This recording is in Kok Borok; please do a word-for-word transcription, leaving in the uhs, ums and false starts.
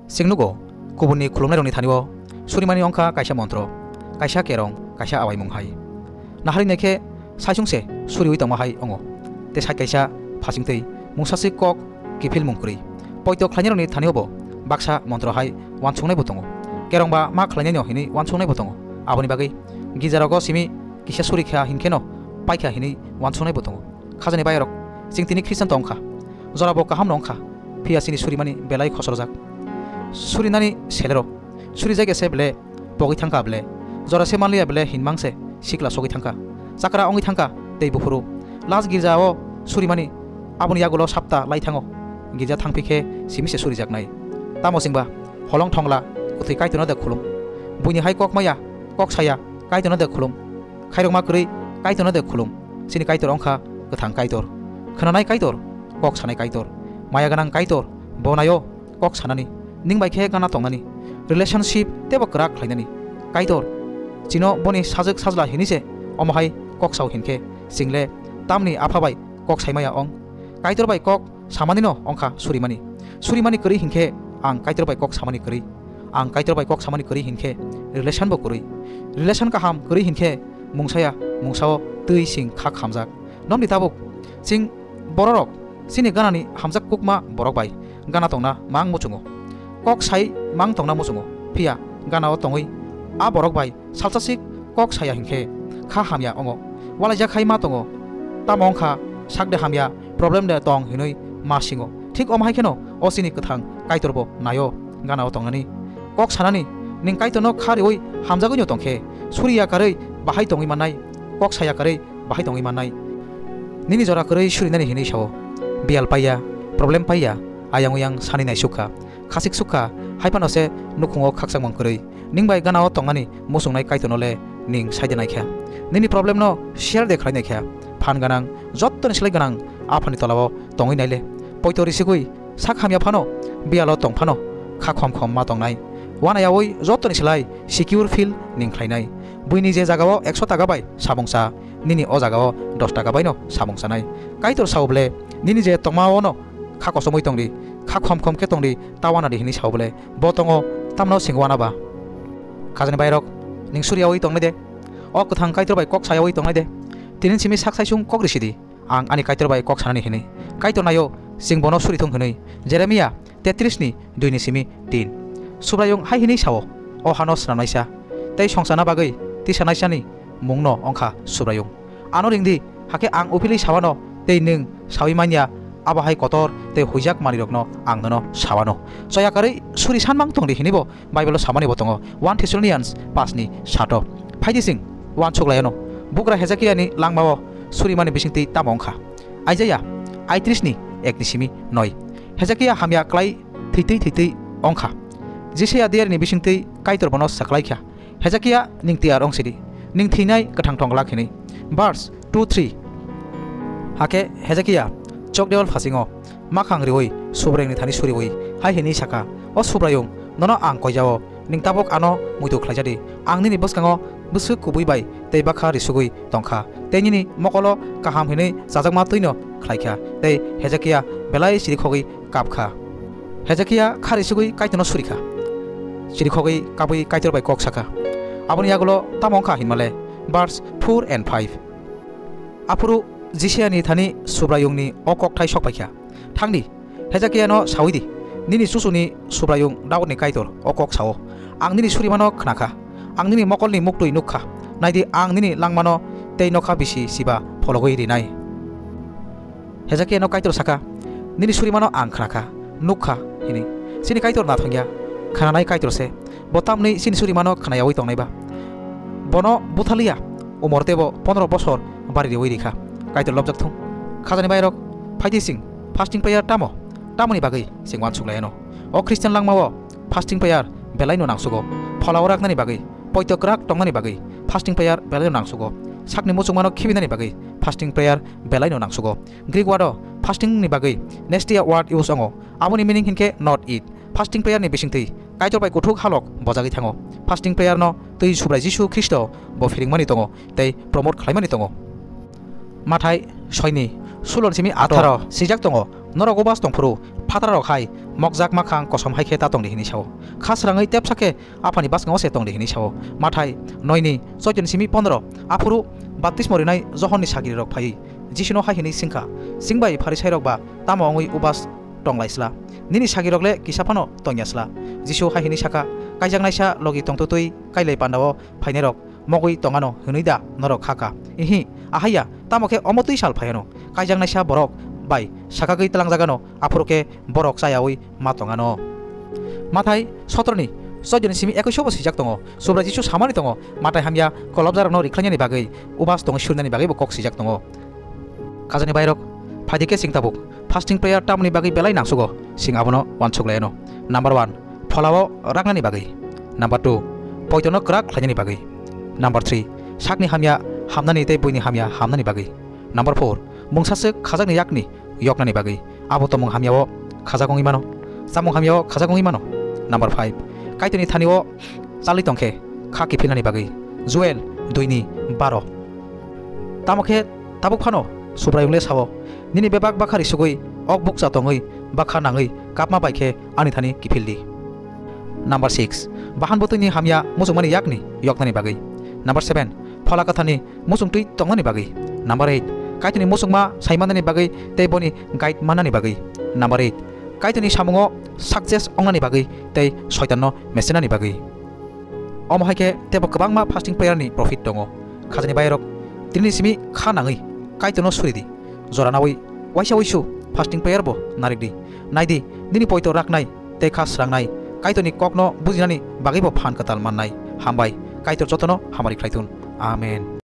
Chwng nugo, kubunni khulumnairokni thani-o surimani wngkha kaisa montro, kaisa kerong, kaisa awaimung hai. Naharwi naikhe saisung se suriwi tongma hai wngo. Tei side kaisa phasingtwi mungsaswk kok kiphilmung kwrwi. Poito khlainairokni thani-o bo baksa montro hai uansuknaibo tongo. Kerongba ma khlainaino hinwi uansuknaibo tongo. Aboni bagwi girjarogo simi kisa suri kha hinkheno paikha hinwi uansuknaibo tongo. Khajani bayarok, chwng tini Khristian tong kha, jorabo kaham no wng kha, phiya chini surimani belai khosrojak. Surinani selero, surijak ese ble pogwi thangkha ble, jora se manliya ble hinmang se sikla sogwi thangkha, chakra wngwi thangkha tei buphuru. Last girja o surimani aboni yagulo sapta lai thango, girja thangphi khe simi se surijaknai. Tamo chwngba holong thongla kwthwi Kaitorno de khulum. Buini hai kok maya, kok saya, Kaitorno de khulum. Khairokma kwrwi Kaitorno de khulum. Chini Kaitor wngkha kwthang Kaitor, khwnanai Kaitor, kok sanai Kaitor, maya gwnang Kaitor. Bo naio kok sanani, ning bai khe gana tongnani, relationship teibo kwrak khlainani. Kaitor chino boni sajwk sajla hinwi se omo hai kok sao hinkhe, chwng le tamni apha bai kok saimaya ong? Kaitor bai kok samanino wngkha surimani. Surimani kwrwi hinkhe ang Kaitor bai kok samani kwrwi. Ang Kaitor bai kok samani kwrwi hinkhe relation bo kwrwi. Relation kaham kwrwi hinkhe mungsaya mungsao twi sing kha khamjak. Nomni tabuk chwng bororok chini ganani hamjak kukma borok bai gana tongna mang muchungo. Kok sai mang tongna muchungo. Phiya ganao tongwi a borok bai salsa sik kok saya hinkhe kha hamya wngo. Walaijak hai ma tongo, tamo wngkha sakde hamya, problem de tong hinwi ma singo. Thik omo hai kheno o chini kwthang Kaitor bo naio ganao tongnani. Kok sanani, ning Kaitorno kha riwi hamjagwino tongkhe, suriya karwi bahai tongwi mannai, kok saya karwi bahai tongwi mannai. Nini jora kwrwi surinani hinwi sao, biyal paiya, problem paiya, ayang uyang sani naisukha, khasik sukha, hai phano se nukhungo khakchangmung kwrwi. Ning bai ganao tongnani muchungnai Kaitorno le ning saide naikha. Nini problem no share de khlai naikha. Phan gwnang, jottoni slai gwnang aphani tolao tongwi naile. Poito risigwi sak hamya phano, biyalo tong phano, kha khom khom ma tongnai. Wanayawi jottoni slai secure feel ning khlainai. Buini je jagao ekso taka bai samung cha, nini o jagao dos taka baino samung chanai. Kaitor sao ble, nini je tongmao no kha kosomwi tongdi, kha khom khom khe tongdi, ta wanadi hinwi sao ble. Bo tongo, tamno sing wana ba? Khajani bairok, ning suriyawi tongnai de. O kwthang Kaitor bai kok sayawi tongnai de. Tini simi sak saisung kok risidi. Ang ani Kaitor bai kok sanani hinwi. Kaitor naio, chwng bono suri thung hinwi. Jeremia tetris ni dui ni simi tin. Subraiyung hai hinwi sao, o hano swnamnaisa tei songchana bagwi tisanaisani mungno wngkha Subraiyung. Ano ringdi, hakhe ang uphilwi sawano tei nwng sawi manya, abo hai kotor tei huijak manwirokno ang nono sawano. Choya karwi suri sanmang tongdi hinwi bo Bible-o samani bo tongo, One Thessalonians paanch ni sato. Phaidi chwng uansuk laiano, bugra Hezekiani langmao surimani bisingtwi tamo wngkha? Isaiah aitris ni ek ni simi noi. Hezekia hamya klai thwitwi thwitwi wngkha. Jisaiah diarini bisingtwi Kaitor bono swklaikha, Hezekia, ning tiyar wng sidi, ning thwinai kwthang tong glak hinwi. Verse two three. Hakhe Hezekia chokdeual phasingo makhang riwi Subraiyungni thani suriwi hai hinwi sakha, O Subraiyung, nono ang koijao, ning tabuk ano muitu khlaijadi. Ang nini bwskango bwswk kubui bai tei bwkha risugwi tongkha, tei nini mokolo kaham hinwi chajakma twino khlaikha. Tei Hezekia belai chirikhogwi kapkha. Hezekia kha risugwi Kaitorno surikha. Chirikhogwi kabwi Kaitor bai kok sakha. Aboni yagulo tamo wngkha hinmale, verse four and five. Aphuru Jisiani thani Subraiyungni o kokthai sokpaikha, Thangdi, Hezekiano sawidi, nini chuchuni Subraiyung Daudni Kaitor o kok sao, Ang nini surimano khnakha, ang nini mokolni muktwi nukkha. Naidi, ang nini langmano tei nokha bisi siba phologwi rinai. Hezekiano Kaitor sakha, Nini surimano ang khnakha, nukkha, hini. Chini Kaitor nathongya, khnanai Kaitor se. Bo tamni chini surimano khnayawi tongnaiba? Bono buthaliya, umor tebo pondro bosor bari riwi rikha. Kaitor lobjak thung. Khajani bairok, phaidi chwng fasting prayer tamo? Tamoni bagwi chwng uansuk laiano. O Christian langmao fasting prayer belaino nangsugo. Pholao raknani bagwi, poito kwrak tongnani bagwi fasting prayer belaino nangsugo. Sakni muchungmano khibinani bagwi fasting prayer belaino nangsugo. Greek word-o fasting ni bagwi nestia word use wngo. Aboni meaning hinkhe not eat. Fasting prayer ni bisingtwi Kaitor bai kuthuk halok bojagwi thango. Fasting prayer no twi Subrai Jisu Khristo bo phiringmani tongo tei promote khlaimani tongo. Mathai soini sulon simi atharo sijak tongo, Norok ubas tongphuru phatrarok hai Mokjak makhang kosom hai khe ta tong di hwnwi sao. Kha srangwi tepsa khe Aphani bwskango se tong di hwnwi sao. Mathai noi ni choudo ni simi pondro. Aphuru baptismo rinai Johon ni sagiri rok phaiwi Jisu no hai hwnwi swngkha, "Chwng bai Pharisai rok ba tamo wngwi ubas tong lai sla? Nini sagirok le kisa phano tong ya sla?" Jisu hai hwnwi sakha, "Kaijaknaisa logi tongtwtwi kailai pandao phainairok mogwi tong ano hwnwi da norok kha kha? Ihi, ahai ya, tamo khe omo twi sal phai ano. Kaijaknaisa borok bai sakagwi tlangjak ano, aphuru khe borok chayaui ma tong ano." Mathai sotro ni choudo ni simi ekwis o bo swijak tongo, Subrai Jisu samani tongo, Mathai hamya kolobjak rokno rikhlainani bagwi, ubas tongwi surinani bagwi bo kok swijak tongo. Khajani bairok, phaidi khe chwng tabuk fasting prayer tamoni bagwi belai nangsugo, chwng abono uansuk lai ano. Number one, pholao raknani bagwi. Number two, poitono kwrak khlainani bagwi. Number three, sakni hamya hamnani tei buini hamya hamnani bagwi. Number four, mungsaswk khajakni yakni yoknani bagwi. Abo tongmung hamyao khajak wngwi mano, chamung hamyao khajak wngwi mano. Number five, Kaitorni thanio chalwi tongkhe kha kiphilnani bagwi. Joel dui ni baro. Tamo khe tabuk phano Subraiyung le sao, "Nini bebak bakha risugwi, ok bukcha tongwi, bakha nangwi kapma bai khe ani thani kiphil di." Number six, bahan bwtwini hamya muchungmani yakni yoknani bagwi. Number seven, Phola Kwtharni muchungtwi tongnani bagwi. Number eight, Kaitorni muchungma saimannani bagwi tei boni guide mannani bagwi. Number eight, Kaitorni samungo success wngnani bagwi tei Soitanno mesenani bagwi. Omo hai khe teibo kwbangma fasting prayer ni profit tongo. Khajani bairok, tini simi kha nangwi Kaitorno suri di. Jora naui waisa uisu fasting prayer bo narik di. Nai di, nini poito raknai tei kha srangnai, Kaitorni kokno bujinani bagwi bo phan kwtal mannai. Hambai, Kaitor jotono hamari khlai thun. Amen.